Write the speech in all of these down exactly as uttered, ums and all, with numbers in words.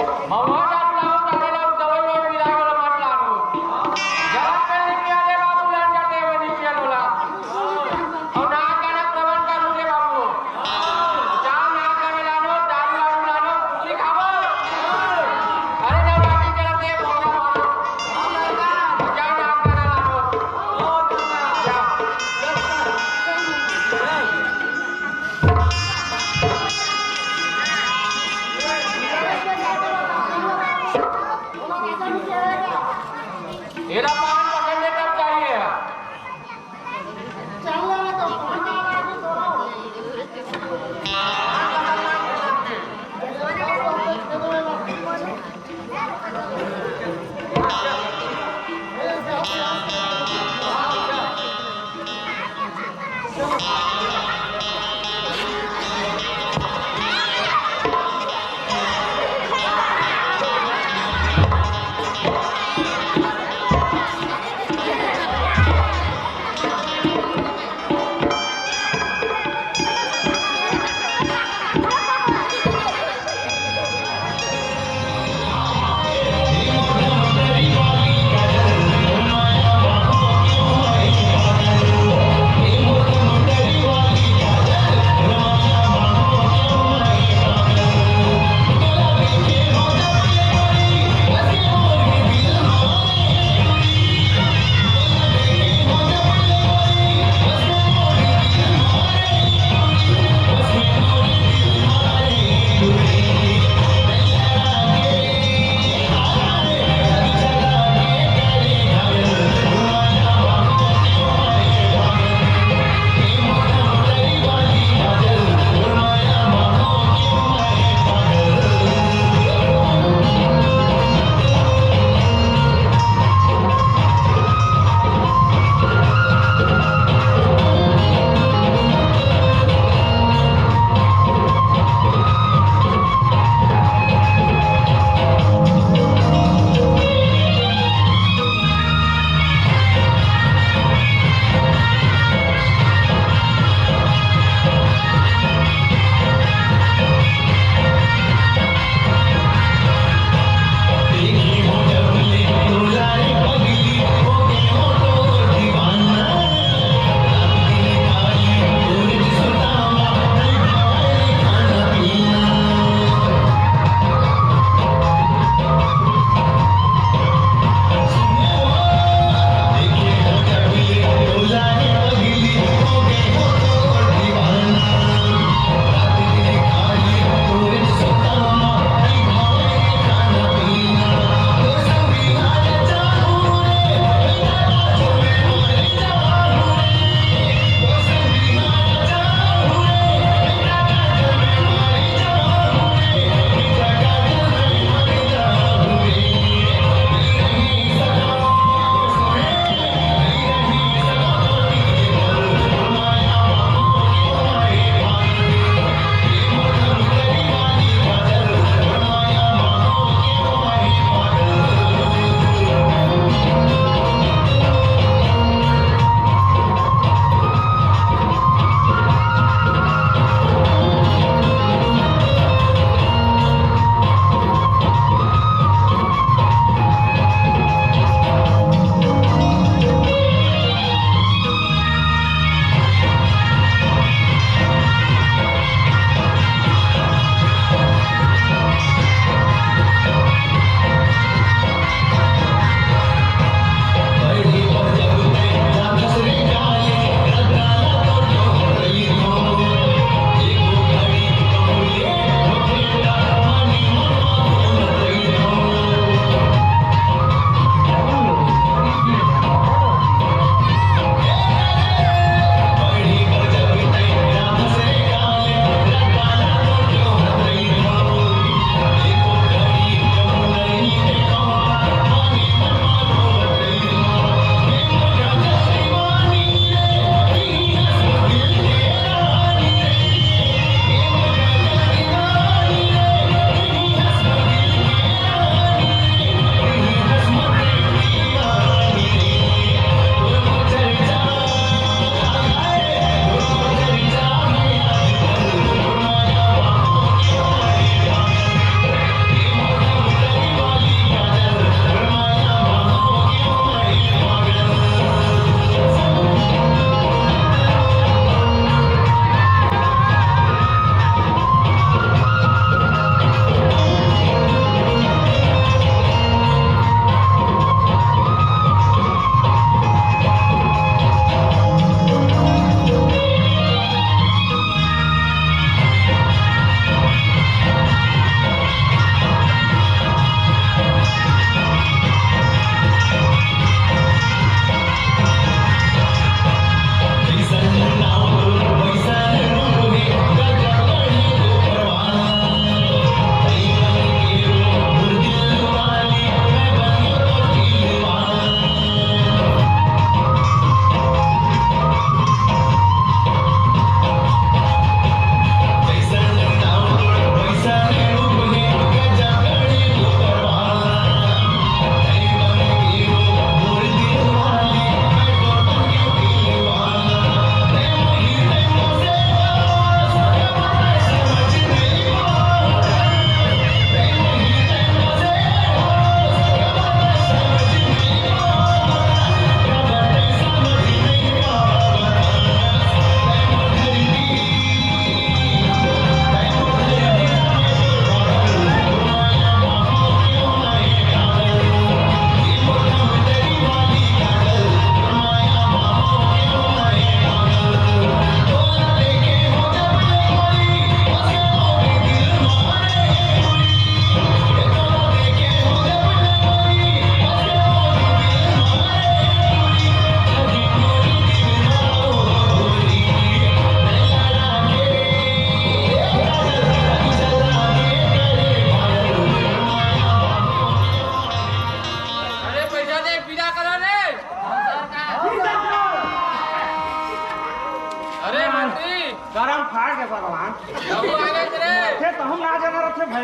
महुआ दारू लाओ, तारे लाओ, दवाई वाई मिला के मत लाओ। गलत में लिख दिया रे बाबू, लान जाते हुए लिख दिया लोला। अउ नाक गाना श्रवण करू रे बाबू। जाओ नाक गाना लानो, दारू वारू लानो, कुछ खाओ। अरे ना बाकी करते हैं, भोगा मारो। जाओ नाक गाना लानो। जाओ। एला पान पकड़ने तक चाहिए।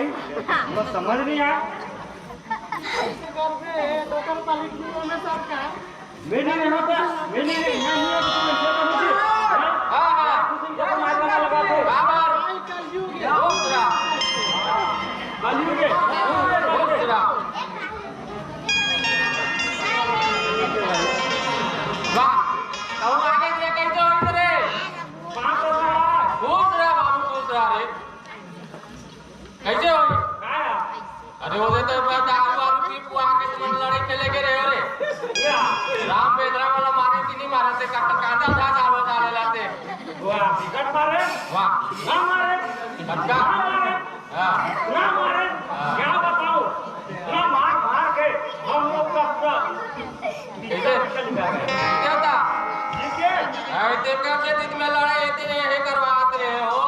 मैं समझ नहीं आया। मैं नहीं रहता, मैं नहीं, मैं नहीं रहता, तुम ऐसे करोगे? हाँ? हाँ, हाँ। तुम जब मारने वाला बात है। बाबा। दूसरा। कलयुग है। दूसरा। वाह। कहूँ आगे से कैसे हो इधर? पाँच सौ का। दूसरा बाबू, दूसरा रे। कैसे होई? अरे, वो तो मैं दारू वारू पी पुआ के तुमन लड़ाई खेले के रहे हो रे। राम बेदरा वाला मारे कि नहीं मारे थे, कट्टर कांदा था, दारू डाले लाते। वाह, कट मारे? वाह। ना मारे? कट का? ना मारे? हाँ। ना मारे? हाँ। क्या बताओ? इतना मार मार के हम लोग का पूरा कैसे? क्या था? जीत गए? अरे, तेरे का के दिन में लड़े, ये तेरे ये करवाते रहे हो।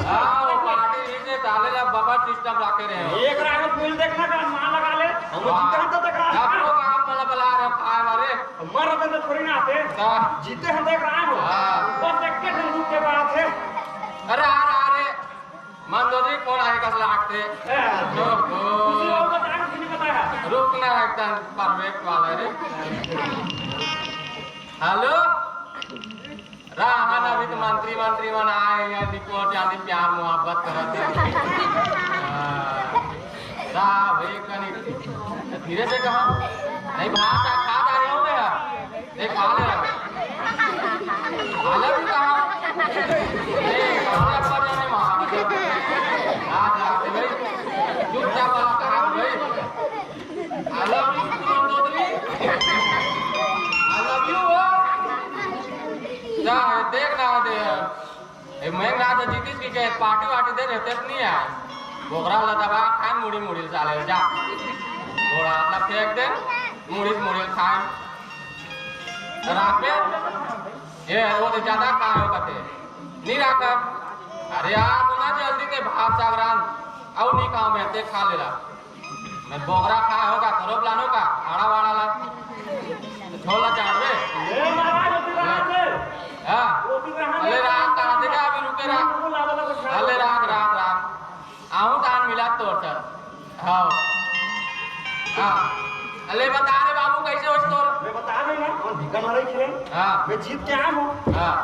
हाँ, वो पार्टी भी से साले ला बफर सिस्टम रखे रहे हो। एक राय में पुल देखना का मान लगा ले। हम वाह। जीतना तो तक रहा। आप लोग आप मतलब बला रहे हो, खाए वाले। मर रहे तो थोड़ी ना आते। हाँ। जीते हम देख रहे हो। हाँ। बस एक के दिन रुक के बात है। अरे, आ रहा, आ रहे। मंदोदरी फोन आए कस लागथे। ए, ओहो। किसी और बताया, किसी ने बताया? रुक ना, एकदम परफेक्ट वाला रे। हेलो, राहन अभी तो मंत्री, मंत्री मन आए हैं, निकोर जानी प्यार मोहब्बत करत है। हाँ। रा, वे कनी, धीरे से कहा। नहीं, भात खा जा रहे हो मैं। देख, खा ले रहा। I love you कहा? ए, कहाँ पर जाने वहाँ? आ जा, भाई। चुपचाप वाला कहा, भाई। I love you, तुरंत उतरी। I love you, हो। जा, देख ना दे। ए, मेघनाथ जीतीस की के पार्टी वार्टी दे रहे, तेरे नहीं आए। बोकरा वाला दबा खाए, मुड़ी मुड़ी साले, जा। बोरा अपना फेंक दे, मुड़ी मुड़ी खाए। रात में, ए, वो तो ज्यादा खाए हो कते। नहीं रखा। अरे यार, तू ना जल्दी ते भात साग रांध, और नहीं काम है, ते खा लेला। मैं बोकरा खाए होगा, करो प्लान होगा, आड़ा वाड़ा ला। छोला चाट रे। ए, महाराज, होती रहा है। हाँ। होती रहा है। अले रात, रात, देखा, अभी रुके रहा। बिल्कुल, आधा लगा खा अले रात, रात, रात। आहूँ तान मिला तोर सर। हाँ। हाँ। अले बता रे बाबू, कैसे हो तोर? मैं बता रही ना, हम भीखा मारे खेले। हाँ। मैं जीत के आया हूँ। हाँ।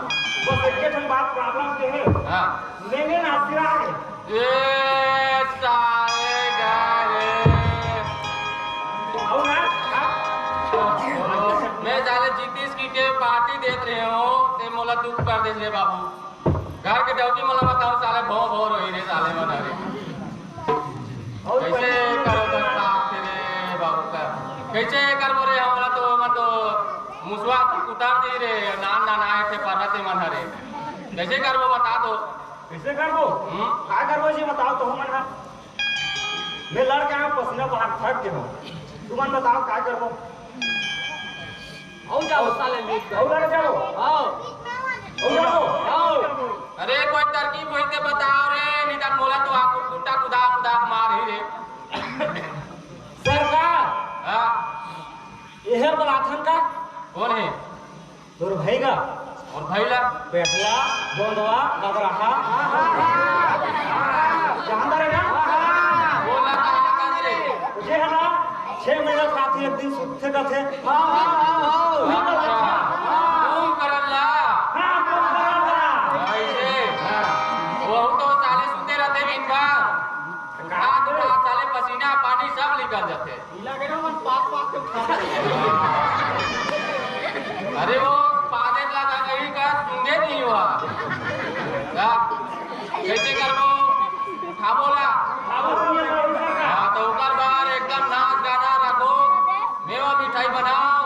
बस एक ठन बात प्रॉब्लम के है। हाँ। लेंगे ना, फिर आगे। ए साले गारे। आओ ना, हाँ। मैं साले जीतीस की के पार्टी देत रहे हो, ते मोला दुख कर दे रे बाबू। घर के डौकी मोला बताओ, साले भौं भौं रोई रे, साले मन रे। कैसे करो बर्दाश्त रे बाबू का? कैसे करबो रे, हमला तो, हमर तो मुसवा उतार दी रे, नान नान आए थे पर ते मन रे। कैसे करबो, बता दो। कैसे करबो? हम्म? का करबो जी, बताओ तो हमन हा। मैं लड़ के आया, पसीना बहा थक के हो। तुमन बताओ, का करबो? आओ जाओ साले, लूट के। आओ लड़ जाओ। आओ। आओ जाओ। आओ। अरे, कोई तरकीब होई ते बताओ रे, नहीं तो मोला तो आकू कुट्टा कुदा कुदा के मार ही रे। सरकार। हाँ। एहर बलाथन का? कौन है? तोर भैगा। और भैला? पेटला, गोंदवा, बगरहा। जानता रे ना? बोला ना, कहाँ से? जे है ना, छह महीना साथ ही एक दिन सुतथे कथे। हाँ, हाँ, हाँ, हाँ। अच्छा। हाँ। कौन करला? हाँ, कौन करला? ऐसे? हाँ। वो तो साले सुते रहते दिन भर। रात, रात साले पसीना पानी सब निकल जाते। अरे वो पादे लगा गई का सुनगे नहीं हुआ। का? कैसे करबो? उठाबो ला। हाँ, तो ओकर बार एकदम नाच गाना रखो, मेवा मिठाई बनाओ,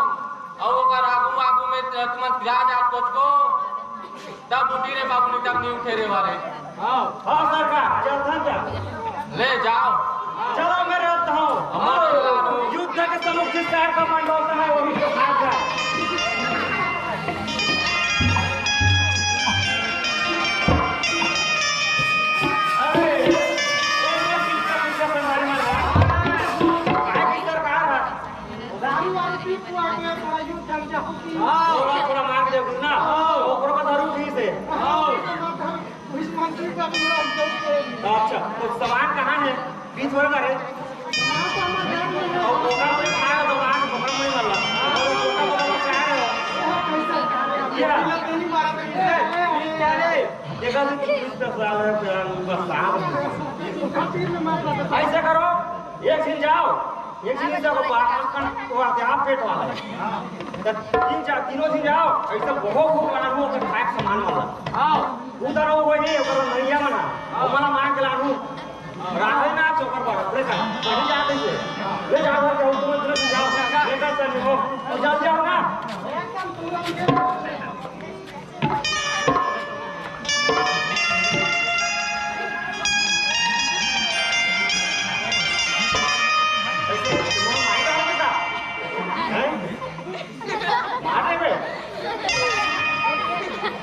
और ओकर आगू आगू में तुमन प्याज आप कोचको, तब उठी रे बाबू, तब नहीं उठे रे वाले। हाँ, हाँ सरकार, चलथन जा। ले जाओ। चलो, मैं रहता हूँ। हमारे लालू। युद्ध के सम्मुख जिस शहर का मंडोता है, वही तो हार जाए। अरे, ये तो किसका पीछे से मारी मार रहा है? आज की सरकार है। दारू वारू पी पुआ के बड़ा युद्ध चल जाओगी। हाँ, थोड़ा, थोड़ा मार के देखो ना। हाँ। ओकरो का दारू ठीक से। हाँ। इस मंत्री अच्छा, तो सामान कहाँ है? बीच में करे। और ओकरा में खा लो, दुकान में ओकरा में वाला। और ओकरा में चाय है। ये क्या रे? देखा तो बीस दस साल है, प्यार में बस साहब। ऐसे करो, एक दिन जाओ, एक दिन जाओ, बाहर कन वो आते आप पेट वाला है। तो तीन चार, तीनों दिन जाओ, ऐसे बहुत भूख लगा, वो तो खाए सामान वाला। हाँ। उधर वो वही, उधर नैया बना, वो वाला मार के लानू। राहै ना चोकर बड़ा, ले जा, कहीं जा कैसे? ले जा, घर के हुक्म में तुरंत जाओ, लेकर चल जाओ, और जल्दी आओ ना। ऐसे, तुम्हारा मार रहा है बेटा? हैं? मारने में?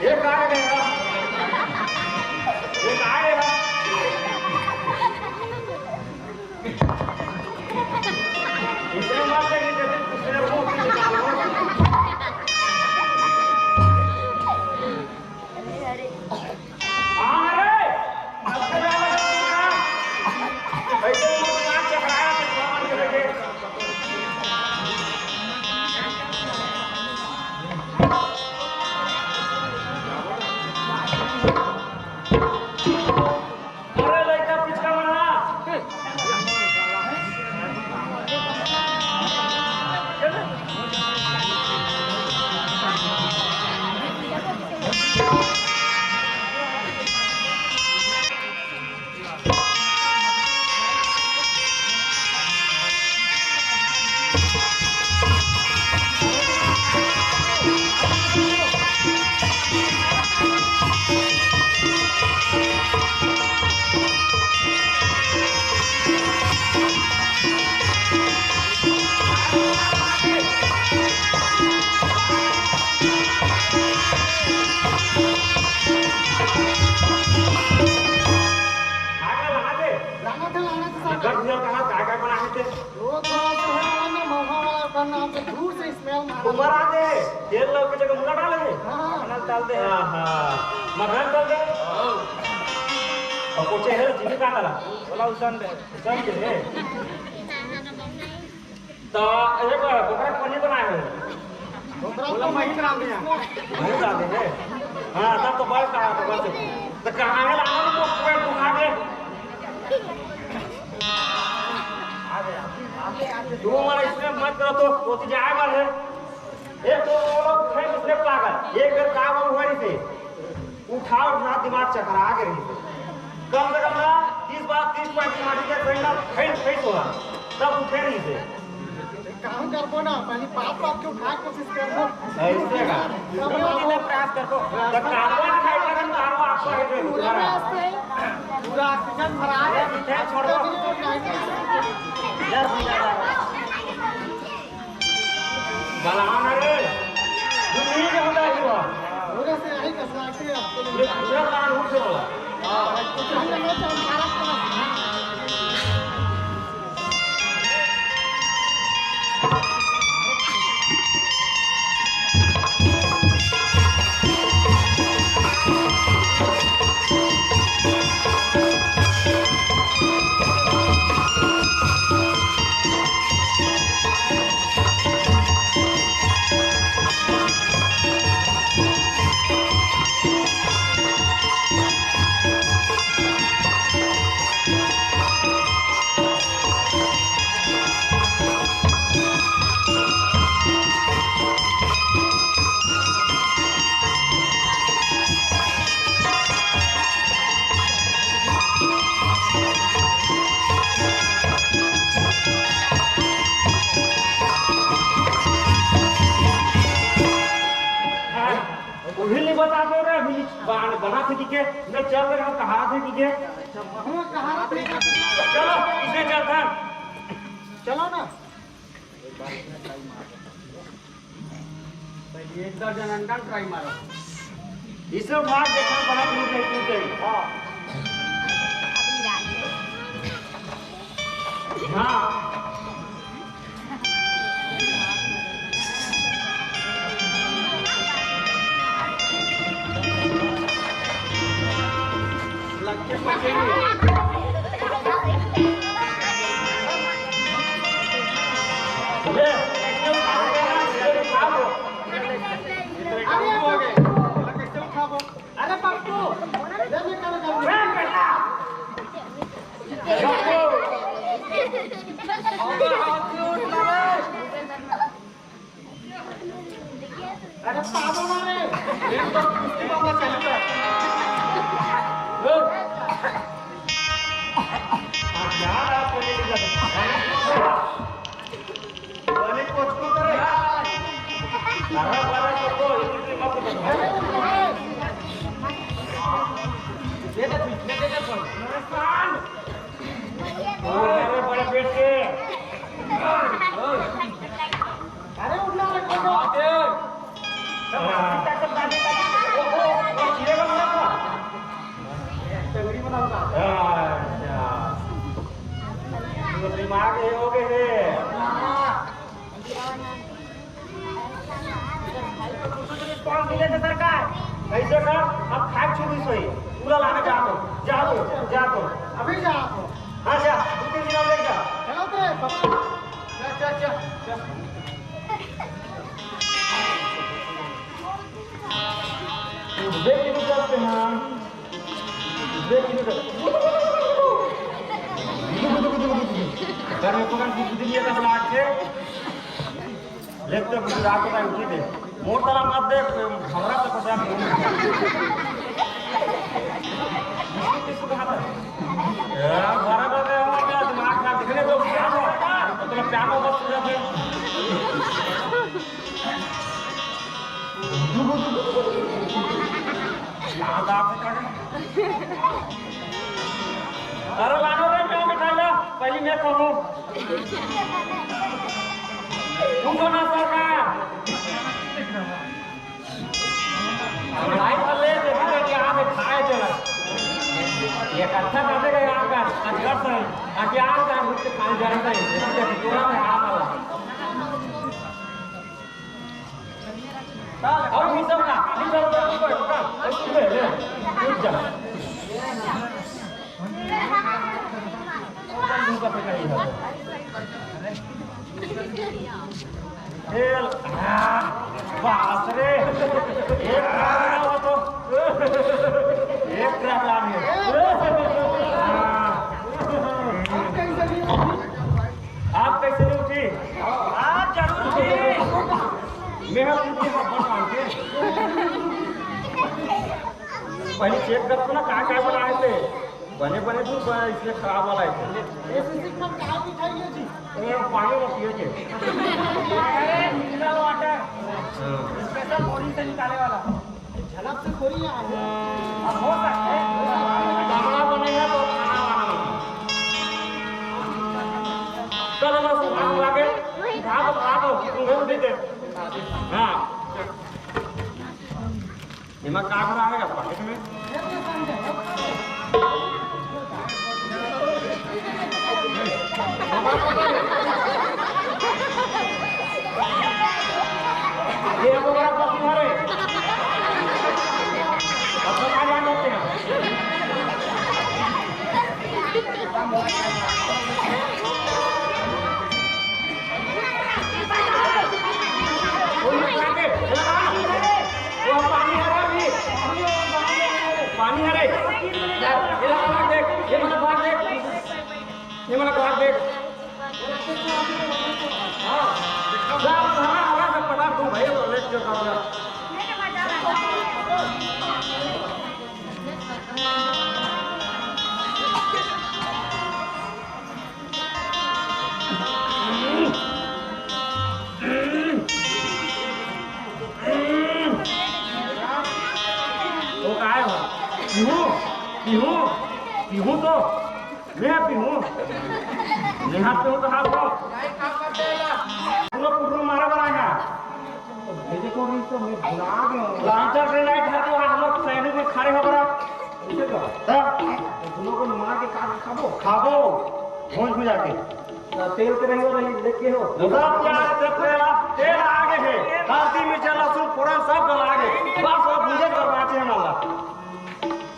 ये कहाँ गया? ये कहाँ गया? इतने मारते नहीं थे, दूसरे को भी निकालो। हाँ रे, अब तो जाओ, जाओ, जाओ। ऐसे ही मुझे यहाँ चकराया तो भगवान के लगे। अरे लइका पिचका मन हा। लाना था, लाना था, सर। नगर भैया कहाँ, काय काय बनाए थे? वो थोड़ा सा है ना, महुआ वाला करना, हमसे दूर से smell मारा। ऊपर आ गए, तेल लग के जगह मुला डाले हैं। हाँ। मखना डाल दे। हाँ, हाँ। मखना डाल दे। और कुछ है, चीनी का डाला? बोला उसन दे। उसन दे। तो ये पर बोकरा पनीर बनाए हो? बोकरा तो वही डाल दिया। वही डाल दे। हाँ, तब तो बस कहा तो बस। तो कहाँ है लाना तो पूरा घुमा दे। तू हमारा इसमें मत करो तो, वो तो जाए वाला है। एक तो वो लोग थे उसने पागल, एक बेर का वो हुआ नहीं थे। उठा उठा दिमाग चकरा के रही थे। कम से कम ना तीस बार, तीस पैंतीस माटी के सही ना फैल फैस हुआ, तब उठे रही थे। काम करबो ना, पहले पाप पाप के उठा के कोशिश करबो। ऐसे का? तब ना वो प्रयास करबो। तो कार्बन हाइड्रोजन तारो आपको है जो पूरा रास्ते, पूरा ऑक्सीजन भरा है। छोड़ दो। डर भी लगा। बलवान रे, दुनिया के होता है हुआ। पूरा से यही कसना के अब तो ये पूरा कानून से होला। हाँ। तो हम लोग तो भारत का उही नहीं बता दो रे, अभी बना, बना थे कि के, मैं चल रहे हूँ, कहा थे कि के। चलो, इसे चल था। चलो ना। पहले एक दर्जन अंडा ट्राई मारो। इसे उठा के देखो, बड़ा दूर नहीं टूटे। हाँ। हाँ। अरे पप्पू, ले मैं कर कर। अरे पागल ना रे। ये तो कुश्ती मामला चलता है। यार, आप बोले कि जब अरे कुछ को करे। अरे बड़ा को तो इतनी मत कर। ये तो ठीक, ये तो ठीक। अरे बड़ा पेट के। अरे उठना रे, कोई बात है। टंगड़ी बनाऊंगा। अच्छा। तो दिमाग ये हो गए है। कौन मिले थे सरकार? कैसे कर? अब खाए छुपी सोई। पूरा लाना जा तो, जा तो, जा तो। अभी जा तो। हाँ जा, दो तीन दिन और ले जा। चलो रे बाबा। जा, जा, जा, जा। देख के रुक जाते हैं। देख के रुक। अरे पकड़ के दुनिया का ब्लाक है। लेते बुझा के मैं उठी दे। मोर तरह मत देख, हमरा से पता नहीं। किसको कहा था? ए, बड़ा बड़ा हो गया, दिमाग खराब। दिखने दो, क्या हो? मतलब, प्यार मोहब्बत हो जाते हैं। याद आते हैं। अरे लानो रे, क्या मिठाई ला? पहली मैं कहूँ। तुम तो ना सरकार। भाई तो ले दे, दे दे, यहाँ पे खाए चला। ये कच्चा खाते गए आम का, अजगर से, अज्ञान का रूप से खाए जा रहा है। ये पूरा में आम वाला। और भी सब ना, भी सब ना, ऊपर, ऊपर, ऊपर, ले, ले, रुक जा। ए, आ, बाप रे, एक ग्राम हो तो, एक ग्राम लाभ है। हाँ। आप कैसे नहीं उठी? आप जरूर उठी। मैं हम उठी, हम भगवान के। पहले चेक करते ना, कहाँ, कहाँ बनाए थे। बने बने दूध बना, इसलिए खराब वाला है। ऐसे सिस्टम कहाँ बिठाई है जी? ये पानी में पिए थे। अरे, मिनरल वाटर। हाँ। स्पेशल बोरिंग से निकाले वाला। झलक से थोड़ी है। अब हो सकता है। कमरा बनेगा तो खाना वाना बनेगा। चलो, बस, वहाँ बुला के, खा दो, खा दो, तुम घर दे दे। हाँ। एमा का भरा हे गा पाकिट में? ये तो बड़ा पसीना रे। अब तो खा जान देते हैं। पानी हरे। ये वाला भाग देख, ये वाला भाग देख, ये वाला भाग देख। हाँ, जा, हरा, हरा से पटा तू भाई, तो लेट के भाग जा। वो काय हो? पीहू? पीहू? पीहू तो? मैं पीहू? नहीं हाथ पे हो तो हाथ हो। पूरा कुटुम मारा बना है। ये देखो, नहीं तो मैं भुला गया हूँ। लांचर से नहीं खाते हो, हम लोग सैनिक में खड़े हो करा। ऐसे करो। हाँ? तो दोनों को मार के काट खाबो। खाबो। भूंज भुजा के। तो तेल के रही हो, रही लेके हो। सब प्याज के तेल, तेल आगे है। हल्दी, मिर्चा, लहसुन, फोरन सब डला आगे। बस वो भुजे कर बाचे हमारा।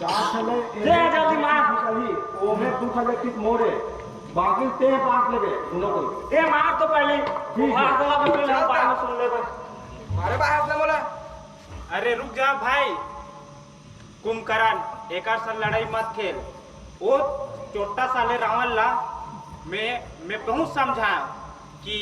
दे जल्दी मार। निकलही, ओमे दू ठन एक पीस मोरे, बाकी ते बांट लेबे, दुनों कोई। ए, मार तो पहले। ठीक है। मार तो अभी सुन ले, चल, बाद में सुन लेबे। मारे बाहर से बोला। अरे रुक जा भाई, कुंभकर्ण, एकर से लड़ाई मत खेल। वो चोट्टा साले रावण ला मैं, मैं बहुत समझाया कि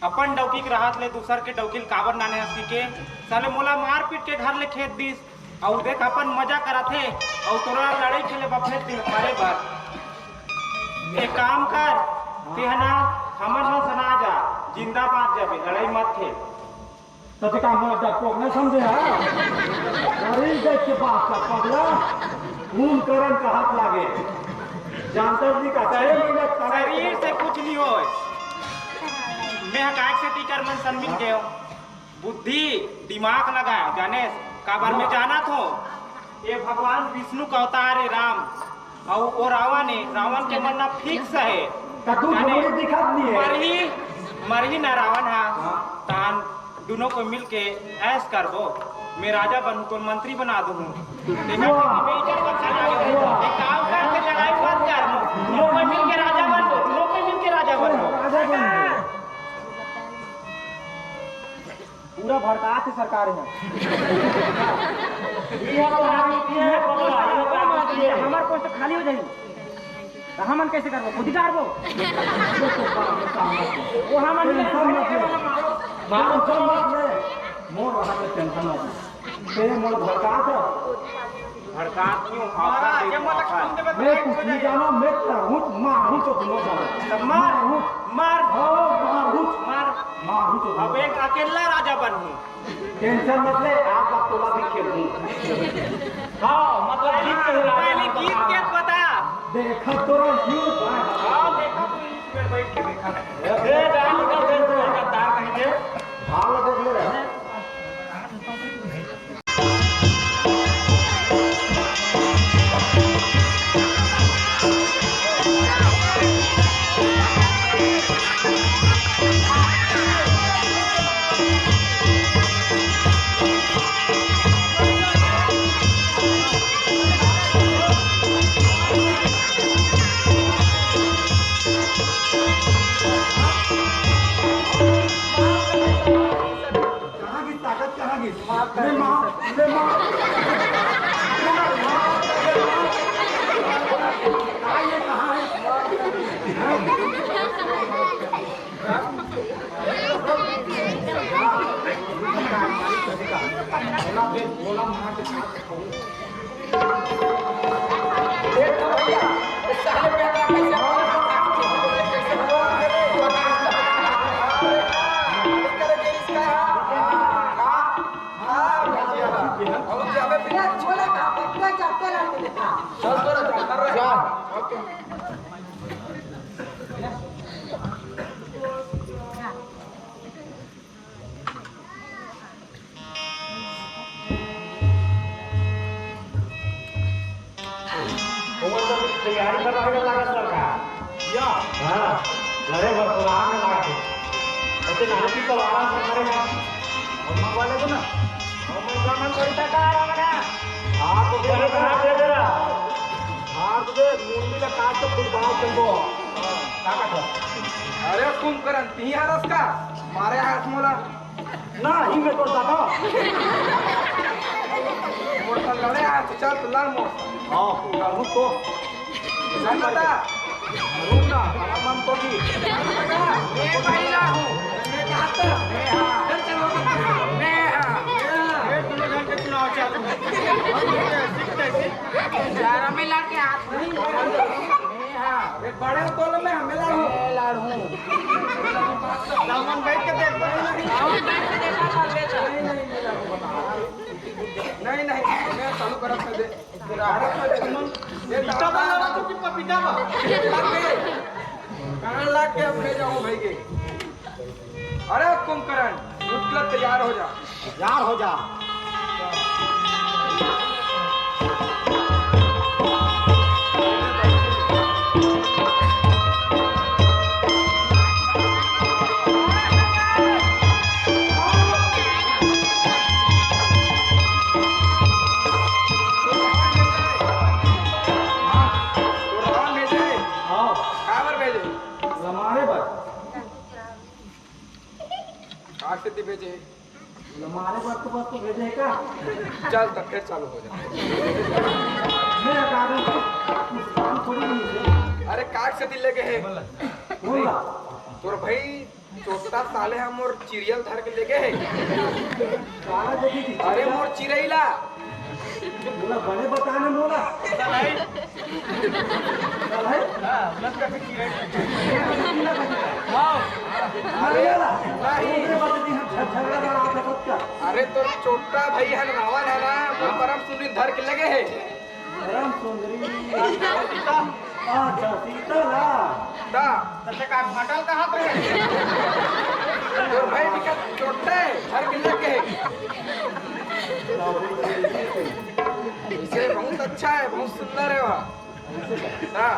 अपन डौकी के रहत ले दूसर के डौकी ल काबर नाने हस के। साले मोला मार पीट के घर ले खेद दिस, अउ देख अपन मजा करत हे, अउ तोरा लड़ाई खेले बर भेज दिस मारे बर। एक काम कर, तेहना हमर मन सना जा, जिंदा बांच जाबे, लड़ाई मत खेल। त ते का मोर डरपोक नहीं समझे हा? शरीर देख के बात का पगला, खून करन का हाथ लागे। जानता नहीं का, छह महीना खड़ा शरीर से कुछ नहीं होय। मैं हकायक से टीकर मन सन मिल गयो। बुद्धि, दिमाग लगाओ, जाने काबर मैं जानत हों। ये भगवान विष्णु का अवतार है राम, अउ वो रावण है, रावण के मरना फिक्स है। कद्दू जाने घमंडी दिखत नहीं है। मरही, मरही ना रावण हा। हाँ। तान दुनों को मिल के ऐश करबो। मैं राजा बनूं तो मंत्री बना दूं। देखा वाह। मैं इज्जत कर सकता हूं। वाह। एक काम कर, ते लड़ाई मत कर। दुनों को मिल के राजा बनबो, दुनों को मिल के राजा बनबो। राजा बनबो। पूरा भड़कात हे सरकार हे। ये तो हम ये पकड़ा, ये पकड़ा। हमार पोस्ट खाली हो जाही, त हमन कैसे करबो? खुद ही डारबो। वो हमन टेंशन मत ले। मारो, टेंशन मत ले। मोर वहां पे टेंशन मत ले। तेरे मोर भड़कात हे। भड़कात क्यों? महाराज, ये मत खून देवे मैं तो कुछ नहीं जानो, मैं तरूच मारूच दोनों जानो। तो मार, मारूच। मार। हाँ, मारूच। मार। मारूच दोनों। अब एक अकेला राजा बनूं। टेंशन मत ले, आप बात तोला भी खेलूं। हाँ, मतलब जीत के हाँ, राजा पहले बनूं। जीत के बता। देखा तो रहो, क्यों? हाँ, देखा तो इसमें बैठ के देखा। ए, जान का देश में गद्दार कहीं के। हाल देख ले। कहाँ गिस ताकत, कहाँ गिस? ले मार, ले मार। ले मार, मार, ले मार। आ, ये कहाँ है? बोला, बोला, मार के साथ खाओ। देख तो भैया, इस साले पे ना कैसे बोल रहा है। हाँ, हाँ, भैया। और जब बिना छोले का इतना चलते रहते हैं। चल तो रहा, चल रहा। ओमन सब तैयारी करवाए बर लागत सरकार। या। हाँ, लड़े बर तैयार में लागत हे। अते नानी की तलवार से मरे ना। और मंगवा ले ना। और मंगवा मन कोई टका आ रहा ना। आप तो दे रहा, दे रहा। आप तो दे, मुंडी का काट तो फुटबॉल खेलबो। का काट? अरे कुंभकर्ण, तिही हरस का? मारे हाथ मोला। ना, ही मैं तो दादा। मोर संग लड़े आज, चल तो लड़ मोर। हाँ, लड़ूं तो। चल दादा। लड़ूं ना, हमार मन तो भी। ए भाई ला हूँ। मैं चाहता हूँ। मैं हाँ। चल, चलो। मैं हाँ। ये दोनों घर के चुनाव चाहते हैं। यार, हमें लड़के हाथ नहीं। मैं हाँ। ये बड़े बोल में हमें लड़ूं। मैं लड़ूं। दामन बैठ के देख। दामन बैठ के देखा कर लेता। नहीं, नहीं, नहीं, नहीं, मैं चालू करत कर दे। अरे, ये पपीता बा, तो कि पपीता बा? कहाँ लाग के अब ले जाऊं भाई के? अरे कुंभकर्ण, उठ के तैयार हो जा। तैयार हो जा। काट के भेजे। बोला, मारे बर तो बस तो भेजे हे का? चल, तब फिर चालू हो जा। मैं हटा दूं, कुछ काम थोड़ी नहीं है। अरे, काट से दिल लगे है। बोला। तोर भाई चोट्टा साले ह मोर चिरई ल धर के लेगे हे। काला देखी थी। अरे, मोर चिरई ला। बोला, बने बता ना बोला। ऐसा नहीं। चल है? हाँ, उलट का फिर चिरई। हाँ। अरे, नहीं। ओकरे बाद भी हम झग-, झगड़ा लड़ा था सबका। अरे, तोर चोट्टा भाई हन रावण है ना, मोर परम सुंदरी धर के लेगे हे। परम सुंदरी। अच्छा, सीता ला। ता। तब तक आप फटल कहाँ पे है? तोर भाई बिकट चोट्टा है, धर के लेगे हे। इसे बहुत अच्छा है, बहुत सुंदर है वह। हाँ।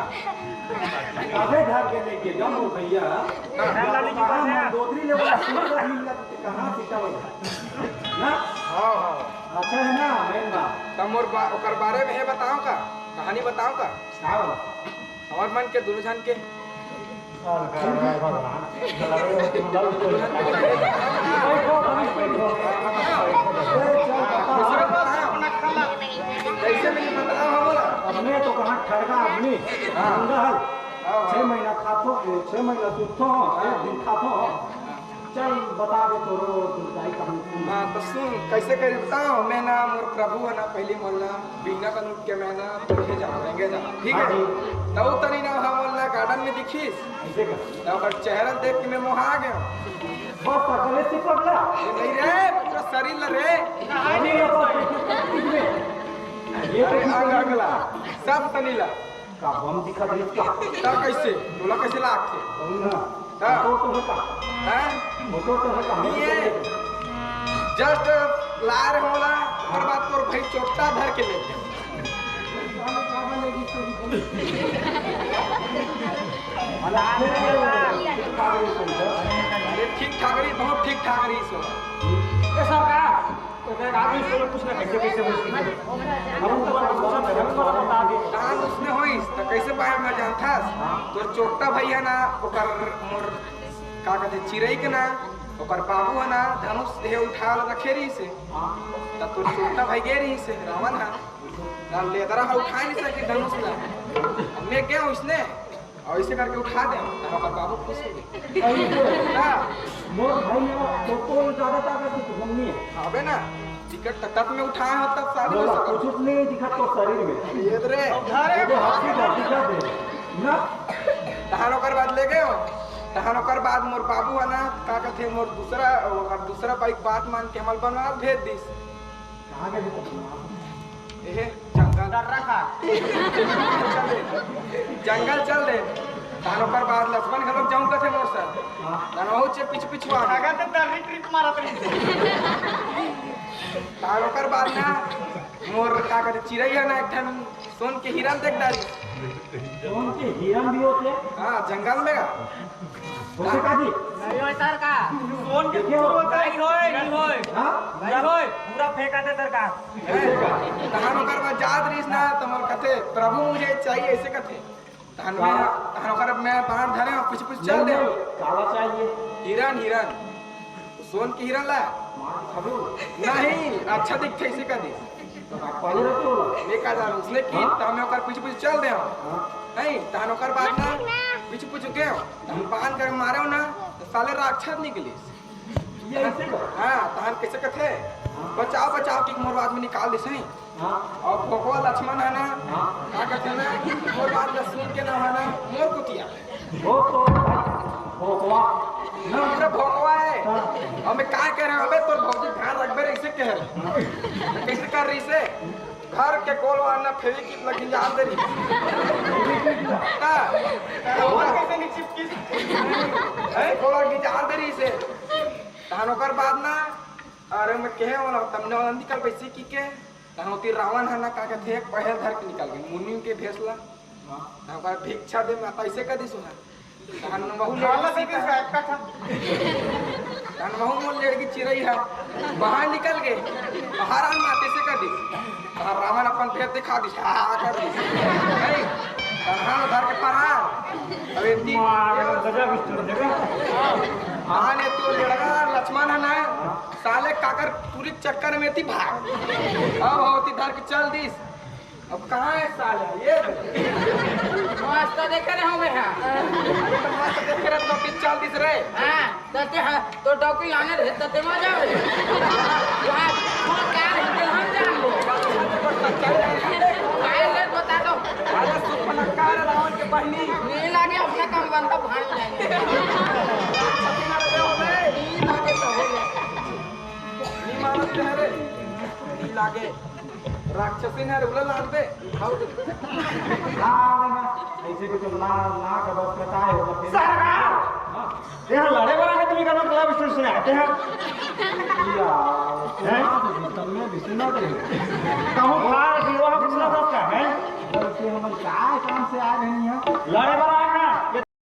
अबे घर के लेके गम हो भैया। हाँ। कहाँ मंदोदरी ले वाला सुंदर ही लग, कहाँ सीता वाला? ना? हाँ, हाँ। अच्छा है ना, मेन बात। तब मोर बा-, ओकर बारे में हे बताओ का? कहानी बताओ का? हाँ। हमर मन के दोनों झन के। कैसे मिली बताओ हमला। अपने तो कहाँ ठड़का आदमी, हाँ। गंगा है। हाँ, हाँ। छह महीना खाथो, छह महीना सूतथो, एक दिन खाथो। चल बता दे तोरो दुर्गाई कहानी सुन। हाँ, तो सुन, कैसे करे बताओ, मैं ना मोर प्रभु है ना, पहली मोर ना बिहना कन उठ के मैं ना पढ़े जाओ, रेंगे जाओ, ठीक है? हाँ जी। तब तनी ना हमन ला garden में दिखिस। ऐसे कर। तब ओकर चेहरा देख के मैं मोहा गया। बस पकड़े से पगला। ये नहीं रे, पूरा शरीर ला रे। शरीर ला पकड़ के सब चीज में। ये तो अरे, अंग अंगला, सब तनी ला। का बम दिखत रहिस का? तब कैसे? तोला कैसे लागथे? कहूँ ना। हाँ। फोटो तो है का? हाँ? फोटो तो है का? नहीं है। Just ला रहे होला, ओकर बाद तोर भाई चोट्टा धर के ले गया। अरे ठीक ठाक रही, बहुत ठीक ठाक रही सो। ए सरकार, तो देख, आदमी से कुछ ना कैसे, कैसे हो सकती है? हम तो बता दे। कहाँ उसने होइस, तो कैसे पाए मैं जानथस? तोर चोट्टा भैया ना, ओकर मोर, का कहते, चिरई के ना, ओकर बाबू है ना, धनुष हे उठा ला रखे रही से। तब तोर चोट्टा भाई गे रही से, रावण है। ना लेदरा है उठा नहीं सके धनुष ला। मैं गया उसने, और ऐसे करके उठा दे, तब ओकर बाबू खुश हो गए। सही से। हाँ। मोर भाई, वो तो ज्यादा ताकत है, तो हम नहीं है। अबे ना, टिकट तक में उठाए हो तब शादी हो बोला, सकता। कुछ नहीं दिखा तो शरीर में। ये तो रे। अरे ये तो हाथी का दिखा दे। ना। तहान ओकर बाद ले गए हो। तहान ओकर बाद मोर बाबू है ना, का कहते, मोर दूसरा, ओकर दूसरा बाइक बात मान के हमल बनवाल भेज दिस। कहाँ गए थे तुम? एहे, जंगल। डर्रा खा। जंगल चल दे। तान ओकर बाद लक्ष्मण घलोक जाऊं कथे मोर सर। हाँ। तान वहू चे पिछ पिछुआ। अगर तो डर्री ट्रिप मारत रही। तान ओकर बाद ना मोर का करे चिरई है ना एक ठन सोन के हिरन देख डारी। सोन के हिरन भी होते? हाँ, जंगल में। होते का जी? नहीं होय सर का? सोन के देखिए। कुकुर होता है। नहीं होय, नहीं होय। हाँ? नहीं होय। पूरा फेंका दे सरकार। तहन ओकर बाद जात रहिस ना, त मोर कथे, "प्रभु मुझे चाहिए," ऐसे कथे। तहन मैं, तहन ओकर मैं बाण धरे, कुछ कुछ चल दे। नहीं, काला चाहिए। हिरन, हिरन। सोन के हिरन ला? मार खाबो। नहीं, अच्छा दिखथे, ऐसे कथे। तो आप पाले रहते हो ना? मैं का जानूं, उसने की, हाँ? त मैं ओकर पीछे पीछे चल दे। हाँ। नहीं, तहन ओकर बाद ना, पीछे पीछे गए, तहन बाण कर मारे ना, तो साले राक्षस निकलिस। ये ऐसे का? हाँ, तहन कैसे कथे? हाँ। बचाओ, बचाओ, कि मोर आदमी निकाल दिस, नहीं? हाँ। और भोकवा लक्ष्मण है ना, हाँ। का कहते ना, मोर बात ला सुन के ना है ना, मोर कुतिया। वो तो भोकवा। ना, मेरा भोकवा है। हाँ। और मैं का कह रहा हूँ, अबे तोर भौजी ध्यान रखबे रे, इसे कह रहा हूँ। कैसे कर रही से? घर के गोलवा ना फेविकिक लगी जान दे रही। हाँ। और कैसे नहीं चिपकी? है, गोलवा की जान दे रही से। तहन ओकर बाद ना, अरे मैं कहे वाला, तमने वाला निकल पैसे की के? तहाँ ओती रावण ह ना का कथे, पहेल धर के निकल गे, मुनि के भेस ला। हाँ। तहाँ ओकर भिक्षा दे माता, अइसे कह दिस ओहा। तहाँ वहू खाला लेड़की दे सीता। तहाँ वहू मोर लेड़की चिरई ह बाहर निकल गे, बाहर आन माते से कह दिस। तहाँ रावण अपन भेद दिखा दिस, हा, हा कर दिस। नहीं, तहाँ धर के फरार। अब इतनी मार, गजब स्टोरी, गजब। हाँ, ने तो लड़का लक्ष्मण हे ना, साले काकर पूरी चक्कर में थी भाग। अब होती धर के चल दिस। अब कहाँ हे साले? ये मस्त देखे रहे होंगे, हाँ। अरे तो मस्त देखे रहे तो कि चल दिस रे। हाँ, तो ते, हाँ, तो डौकी लाने रहे, तो ते मजा आवे। वहाँ, वो क्या है, ते हम जान लो। चल रहे हैं। काय ले बता दो। अरे सुपनक्कार रावण के बहिनी। नहीं लागे, अपना काम बनता, भाड़ जाएंगे। नहीं लागे तो हो गया। नहीं मानत हे रे। नहीं लागे। राक्षसी ने रुला लाग दे। हाँ, ना, ऐसे को तो ला, ला का बस करता है, वो तो फिर सरकार! हाँ। यहाँ लड़े वाला है, तुम्हें का मतलब सुन सुने आते हैं। या, हैं? कहूँ फाड़ दियो, हम कुछ ना करता है। बल्कि हम काय काम से आ रहे हैं? लड़े वाला